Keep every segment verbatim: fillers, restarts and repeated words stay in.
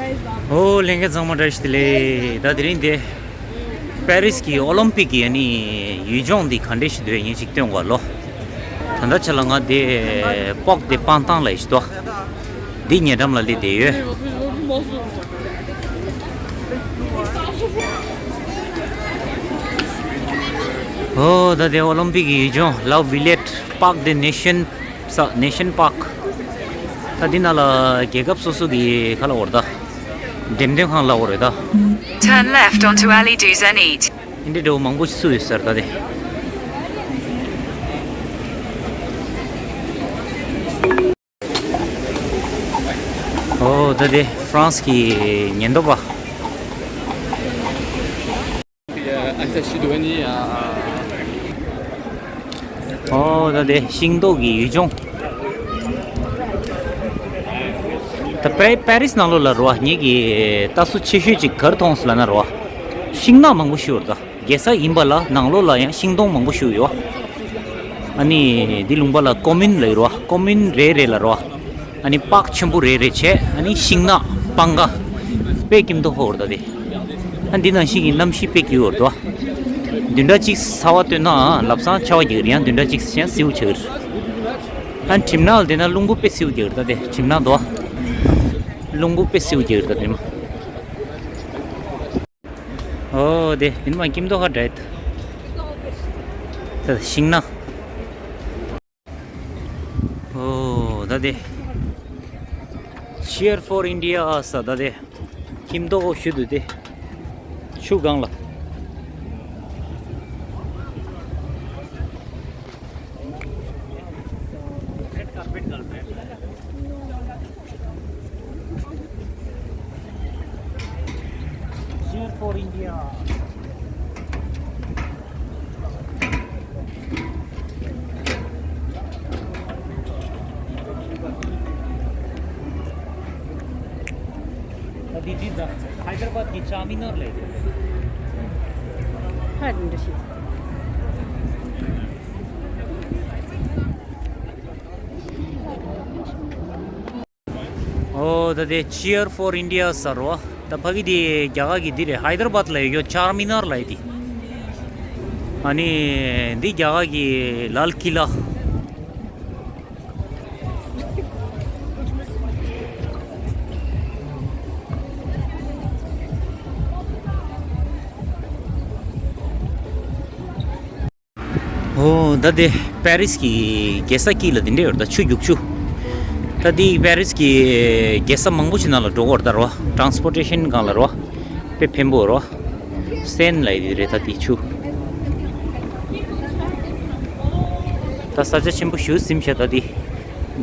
ཨོ་ལྷན་རྒྱས་ཚང་མ་བཀྲ་ཤིས་བདེ་ལེགས། ད་དེ་རིང་དེ་པེ་རིས་ཀྱི་ཨོ་ལིམ་པིག་གི་ཨ་ནི་ཡུལ་ལྗོངས་འདི་ག་འདྲས་ཤིག་འདུག་ངས་ཅིག་སྟོན་དགོས་ལོ། ད་ལྟ་ཆ་ལ་ང་དེ་པོག་དེ་སྤང་ཐང་ལ་ཡིན་ཞིག་འདུག་འདི་ཉེ་འགྲམ་ལ་སླེབས་བསྡད་ཡོད། ཨོ་ད་དེ་ཨོ་ལིམ་པིག་གི་ཡུལ་ལྗོངས་ལ་ཝི་ལེཊ་པཱག་དེ་ནེ་ཤན་ས་ནེ་ཤན་པཱག་ད་འདི་ནང་ལ་རྒྱལ་ཁབ་སོ་སོ་གི་ཁ་ལ་འོར་ད་འགྲེམས་སྟོན་ཁང་ལ་འོར་རེད་ད། Turn left onto Allée du Zénith. ཨིན་འདྲའི་འདྲ་བོ་མང་པོ་ཞིག་བཙུགས་ཡོད་ས་རེད་ད་དེ། ཨོ་ད་དེ་ཧྥ་རན་སི་གི་ཉེན་རྟོག་པ། ཨོ་ད་དེ་ཤིང་ཏོག་གི་ཡུལ་ལྗོངས། ད་པེ་པེ་རིས་ནང་ལོགས་ལ་རོ་ཉིད་ཀྱི་ལྟ་སྲོལ་ཆེ་ཤོས་ཅིག་ག་རེ་མཐོང་སོང་ལབ་ན་རོ། ཤིང་ནགས་མང་པོ་ཞིག་ཡོད་རེད་ད། རྒྱལ་ས་ཡིན་པ་ལ་ནང་ལོགས་ལ་ཡང་ཤིང་སྡོང་མང་པོ་ཞིག་ཡོད། ཨ་ནི་འདི་ལུང་པ་ལ་ཀོ་མུན་ལབ་ཡོད་རོ། ཀོ་མུན་རེ་རེ་ལ་རོ། ཨ་ནི་པཱག་ཆེན་པོ་རེ་རེ་བྱས། ཨ་ནི་ཤིང་ནགས་སྤང་ཁ་དཔེ་སྐྱིད་མདོག་ཁ་པོ་རེད་ད་དེ། ཨ་འདི་ནང་བཞིན་གྱི་གནམ་གཤིས་དཔེ་སྐྱིད་པོ་རེད་དོ། བདུན་ཕྲག་གཅིག་ཚ་བ་སྟོན་ན་ལམ་སང་ཆར་པ་རྒྱག་གི་རེད། ཡང་བདུན་ཕྲག་གཅིག་ཡང་བསིལ་པོ་ཆགས་ཀྱི་རེད། ཨ་གྲིབ་ནག་ལ་བསྡད་ན་རླུང་བུ་དཔེ་བསིལ་པོ་རྒྱག་གི་རེད་ད་དེ། གྲིབ་ནག་དོ། རླུང་བུ་དཔེ་བསིལ་པོ་རྒྱག་གི་རེད་ད་དེ་མ། ཨོ་དེ་མིན་མ་སྐྱིད་མདོག་ཁ་བྲལ། ད་ཤིང་ནགས། ཨོ་ད་དེ། Cheer for India ཟེར་ད་དེ། སྐྱིད་མདོག་ཞུ་འདུག་དེ། ཆུ་སྒང་ལ། Cheer for India. ད་འདི་འདི་ད་ཧའི་དར་བཱད་ཀྱི་ཅར་མི་ནར་ལས། ཧ་འདི་འདྲ་ཞིག་ཨོ་ད་དེ་Cheer for India ཟེར་རོ། ད་ཕ་གི་དེ་རྒྱ་གར་གྱི་འདི་རེད། ཧའི་དར་བཱད་ལ་ཡོད་ཡོད་ཅར་མི་ནར་ལ་ཡོད་དེ། ཨ་ནི་འདི་རྒྱ་གར་གྱི་ལཱལ་ཀི་ལ། ཨོ་ད་དེ་པེ་རིས་ཀྱི་རྒྱལ་ས་དཀྱིལ་ལ་དེ་འདྲ་ཡོད་རེད་ད། ཆུ་རྒྱུག་ཆུ། ད་དེ་པེ་རིས་ཀྱི་རྒྱལ་ས་མང་པོ་ཞིག་ནང་ལ་འགྲོ་གི་ཡོད་རེད་ད་རོ། ཊ་རན་སི་པོར་ཊེ་ཤན་སྒང་ལ་རོ། དཔེ་ཕན་པོ་རོ། སེན་ལབ་ཡ་དེ་རེད་ད་དེ་ཆུ། ད་ས་ཆ་ཆེན་པོ་ཞེ་པོ་ཟིན་ཤག་ད་དེ།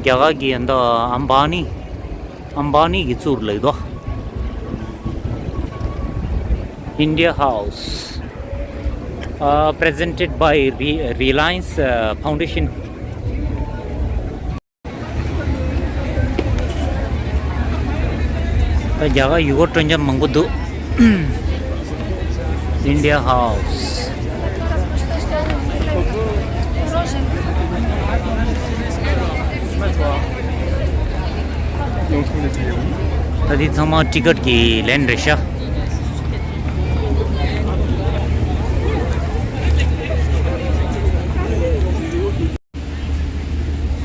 རྒྱ་གར་གྱི་ཡང་ད་ཨམ་བ་ནི། ཨམ་བ་ནི་གི་གཙུག་ལག་དོ། India House, uh, presented by Re- Reliance uh, Foundation. ད་རྒྱ་གར་ཡུལ་སྐོར་སྤྲོ་འཆམ་མང་པོ་འདུག India House. ད་འདི་ཚང་མ་ཊི་ཀེཊ་ཀྱི་ལན་རེད་ཤག་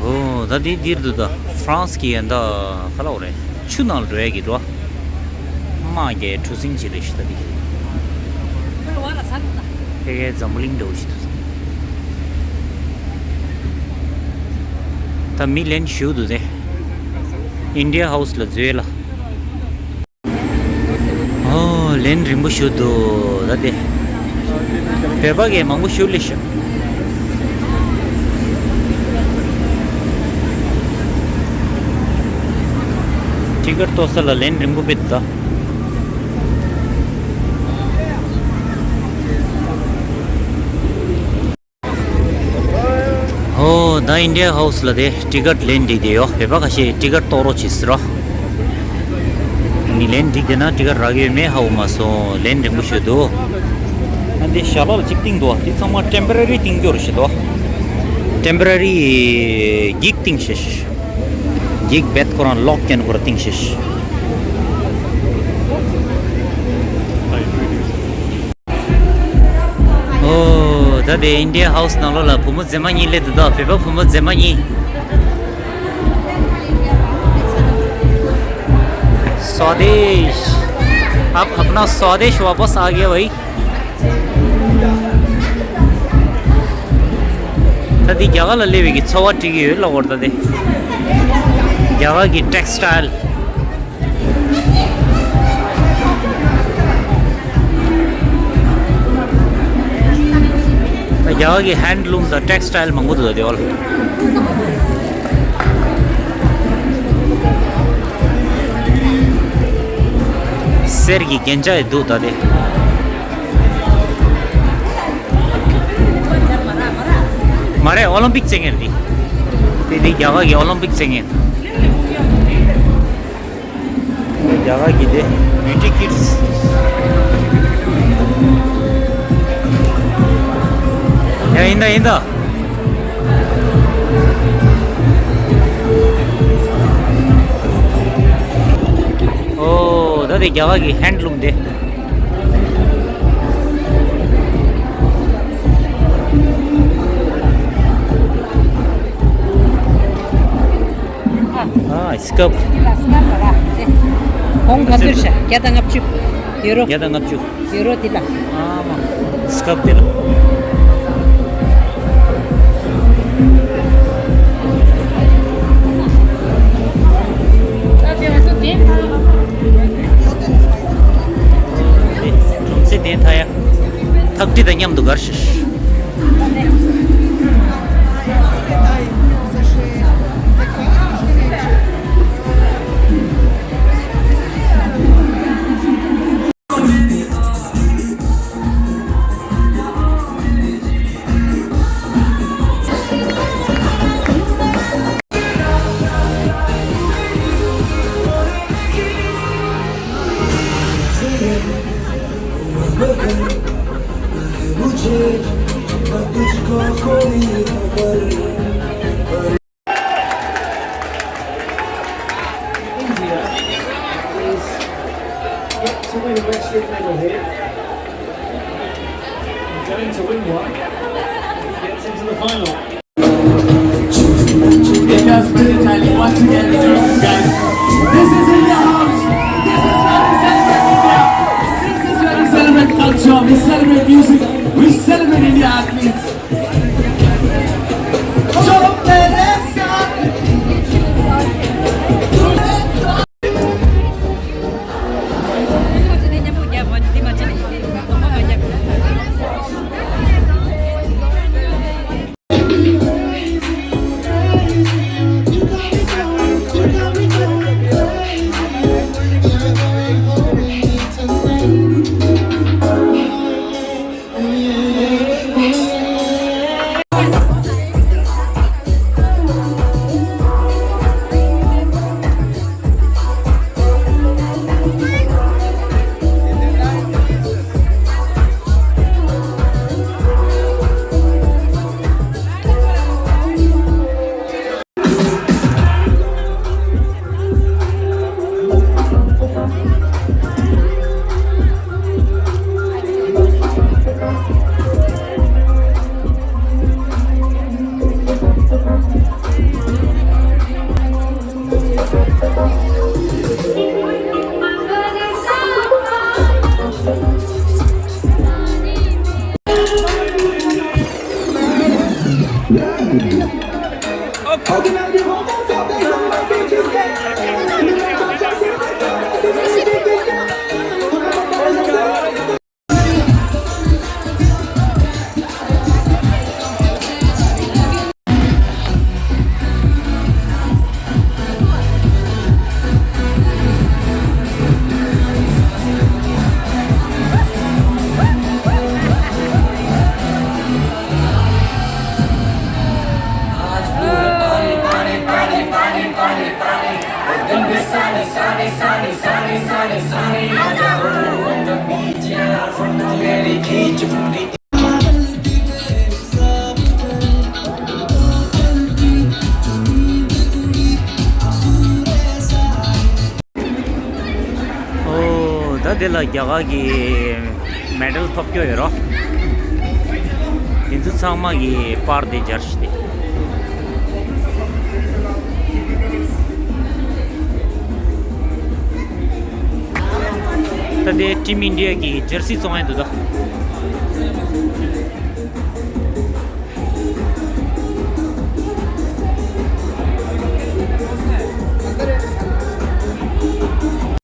ཨོ་ད་འདི་འདིར་འདུག་ད་ཧྥ་རན་སི་གི་ཡང་ད་ག་ལབ་དགོས་རེད། ཆུ་ནང་ལ་འགྲོ་ཡ་གི་འགྲོ། དམག་གི་གྲུ་གཟིངས་ཅིག་རེད་ཤག་ད་འདི། ཕ་གིའི་འཛམ་བུ་གླིང་འདྲ་བོ་ཞིག་འདུག་ད་མི་ལན་ཞུ་འདུག་དེ། India House ལ་འཛུལ་ལ། ཨོ་ལན་རིང་པོ་ཞིག་འདུག་ད་དེ། བོད་པ་གི་མང་པོ་ཞིག་སླེབས་ཤག་ཊི་ཀེཊ་གཏོང་ས་ལ་ལན་རིང་པོ་དཔེ་འདུག་ད། ཨོ་ད་India House ལ་དེ་ཊི་ཀེཊ་ལན་འགྲིག་བསྡད་ཡོད། བོད་པ་ཁ་ཤས་ཊི་ཀེཊ་གཏོང་རོགས་བྱེད་ཟེར་རོ། ཨ་ནི་ལན་འགྲིག་བསྡད་ན་ཊི་ཀེཊ་རག་ཡོད་མེད་ཧ་གོ་མ་སོང་། ལན་རིང་པོ་ཞིག་འདུག་ཨ་འདི་ཞལ་ལག་ཅིག་བཏིང་འདུག་འདི་ཚང་མ་ཊེམ་པོ་ར་རི་བཏིང་རྒྱུ་རེད་ཤག་འདུག་ཊེམ་པོ་ར་རི་འགྱིག་བཏིང་ཤག་འགྱིག་རྦད་ཁོ་རང་ལོག་བརྒྱབ་ནས་ཁོ་རང་བཏིང་ཤག་ད་དེ་ཨིན་ཌི་ཡ་ཧའུ་སི་ནང་ལོགས་ལ་བུ་མོ་མཛེས་མ་གཉིས་སླེབས་འདུག་ད་བོད་པ་བུ་མོ་མཛེས་མ་གཉིས། སོ་དེ་आप अपना स्वदेश वापस आ गया भाई। ད་འདི་རྒྱ་གར་ལ་སླེབས་པའི་གི་ཚོར་བ་སྤྲད་ཀྱི་ཡོད་ལབ་དགོས་རེད། ད་འདི་རྒྱ་གར་གྱི་ཊེག་སི་ཊའིལ། རྒྱ་གར་གྱི་ཧེན་ཌི་ལུམ་དང་ཊེག་སི་ཊའིལ་མང་པོ་འདུག་ད་འདི་འོག་ལ། གསེར་གྱི་རྒྱན་ཆ་ཡི་འདུག་ད་དེ། མ་རེད། ཨོ་ལིམ་པིག་རྩེད་མཁན་རེད། དེ་དེ་རྒྱ་གར་གྱི་ཨོ་ལིམ་པིག་རྩེད་མཁན། རྒྱ་གར་གྱི་དེ་བྷིའུ་ཊི་ཀིཌ་སི། ཡ་ཡིན་ད་ཡིན་ད། ཨོ་ད་དེ་རྒྱ་གར་གྱི་ཧེན་ཌི་ལུམ་དེ། ཨ། ཨ་སི་ཀར་ཕུ། འདི་ལ་སི་ཀར་ཕུ་ར། གོང་ག་ཚོད་ཤག་བརྒྱ་དང་ལྔ་བཅུ། ཡུ་རོ། བརྒྱ་དང་ལྔ་བཅུ། ཡུ་རོ་འདི་ལ། ཨ་མ། སི་ཀར་ཕུ་འདི་ལ། གྲོང་གསེབ་བསྟན་ཐ་ཡ། ཐག་ཁྲི་དང་མཉམ་དུ་གར་ཞིག India is yet to win a West League medal here. Going to win one. Gets into the final. It does brilliantly once again, guys. This is India House. This is how we celebrate India. This is where we celebrate culture. We celebrate music. We celebrate India athletes. ཨོ། ད་དེ་ལ་རྒྱ་གར་གྱི་མེ་ཌལ་ཐོབ་རྒྱུ་ཡོད་རོ། དེ་ ཚོ་ཚང་མ་གི་པར་དེ་སྦྱར་ཞིག་དེ། ད་དེ་ཊིམ་ཨིན་ཌི་ཡ་གི་ཇར་སི་བཙོང་ཡ་འདུག་ད།